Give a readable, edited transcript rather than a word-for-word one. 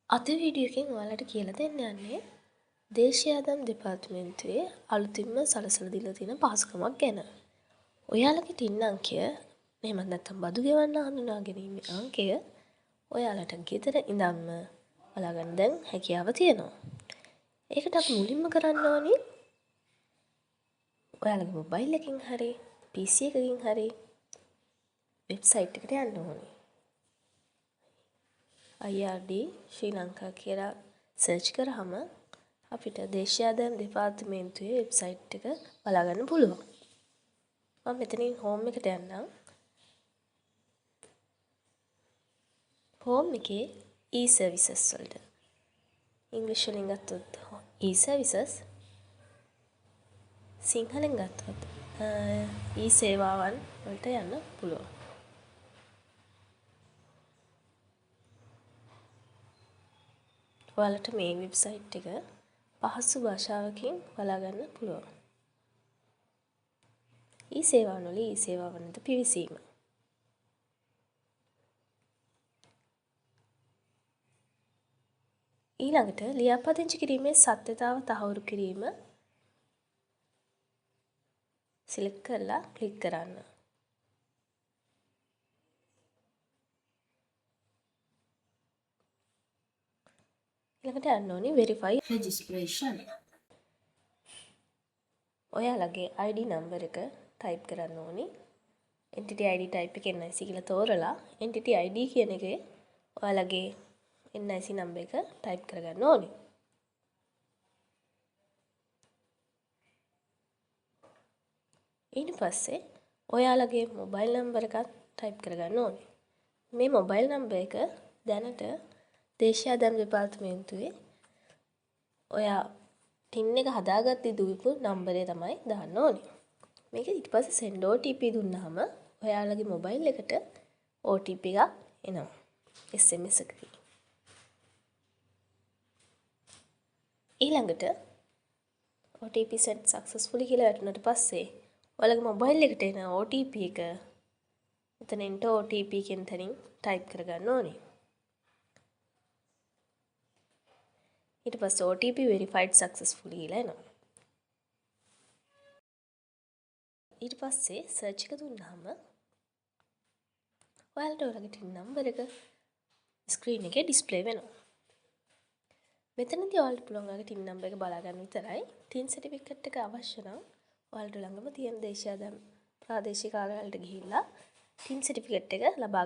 අද වීඩියෝ එකෙන් ඔයාලට කියලා දෙන්න යන්නේ දේශීය ආදායම් දෙපාර්තමේන්තුවේ අලුතින්ම සලසලා දීලා තියෙන පහසුකමක් ගැන. ඔයාලගේ ටින් අංකය එහෙමත් නැත්නම් බදු ගෙවන්න හඳුනා ගැනීමේ අංකය ඔයාලට ගෙදර ඉඳන්ම බලාගන්න දැන් හැකියාව තියෙනවා. ඒකට අපි මුලින්ම කරන්න ඕනි ඔයාලගේ මොබයිල් එකකින් හරි PC එකකින් හරි වෙබ්සයිට් එකට යන්න ඕනි. IRD ශ්‍රී ලංකා කියලා සර්ච් කරාම අපිට දේශීය ආදායම් දෙපාර්තමේන්තුවේ වෙබ්සයිට් එක බලාගන්න පුළුවන්. මම මෙතනින් හෝම් එකට යන්නම්. හෝම් එකේ e-services වලට ඉංග්‍රීසි වලින් ගත්තොත් e-services, සිංහලෙන් ගත්තොත් e-සේවාවන් වලට යන්න පුළුවන්. ඔයාලට මේ වෙබ්සයිට් එක පහසු භාෂාවකින් බලාගන්න පුළුවන්. e-සේවාවන් වල e-සේවාවන් වෙත පිවිසීම. ඊළඟට ලියාපදිංචි කිරීමේ සත්‍යතාව තහවුරු කිරීම සිලෙක්ට් කරලා ක්ලික් කරන්න. ඊළඟට යන්න ඕනි වෙරිෆයි registration. ඔයාලගේ ID number එක ටයිප් කරන්න ඕනි. Entity ID type එක NIC කියලා තෝරලා Entity ID කියන එකේ ඔයාලගේ NIC number එක ටයිප් කරගන්න ඕනි. ඊට පස්සේ ඔයාලගේ මොබයිල් නම්බර් එකත් ටයිප් කරගන්න ඕනි. මේ මොබයිල් නම්බර් එක දැනට දේශීය ආදායම් දෙපාර්තමේන්තුවේ ඔයා ටින් එක හදාගද්දි දීපු නම්බරය තමයි දාන්න ඕනි. මේක ඊට පස්සේ send OTP දුන්නාම ඔයාලගේ මොබයිල් එකට OTP එකක් එනවා SMS එකකින්. ඊළඟට OTP sent successfully කියලා වැටුණාට පස්සේ ඔයාලගේ මොබයිල් එකට එන OTP එක එතන enter OTP කියන තැනින් ටයිප් කරගන්න ඕනේ. ඊට පස්සේ OTP verified successfully කියලා එනවා. ඊට පස්සේ සර්ච් එක දුන්නාම ඔයාලට ඔයාලගේ ටින් නම්බර් එක ස්ක්‍රීන් එකේ ඩිස්ප්ලේ වෙනවා. මෙතනදී ඔයාලට පුළුවන් ඔයාලගේ ටින් නම්බර් එක බලා ගන්න විතරයි. ටින් සර්ටිෆිකේට් එක අවශ්‍ය නම් ඔයාලට ළඟම තියෙන දේශීය ආදායම් ප්‍රාදේශීය කාර්යාලයට ගිහිල්ලා ටින් සර්ටිෆිකේට් එක ලබා ගන්න.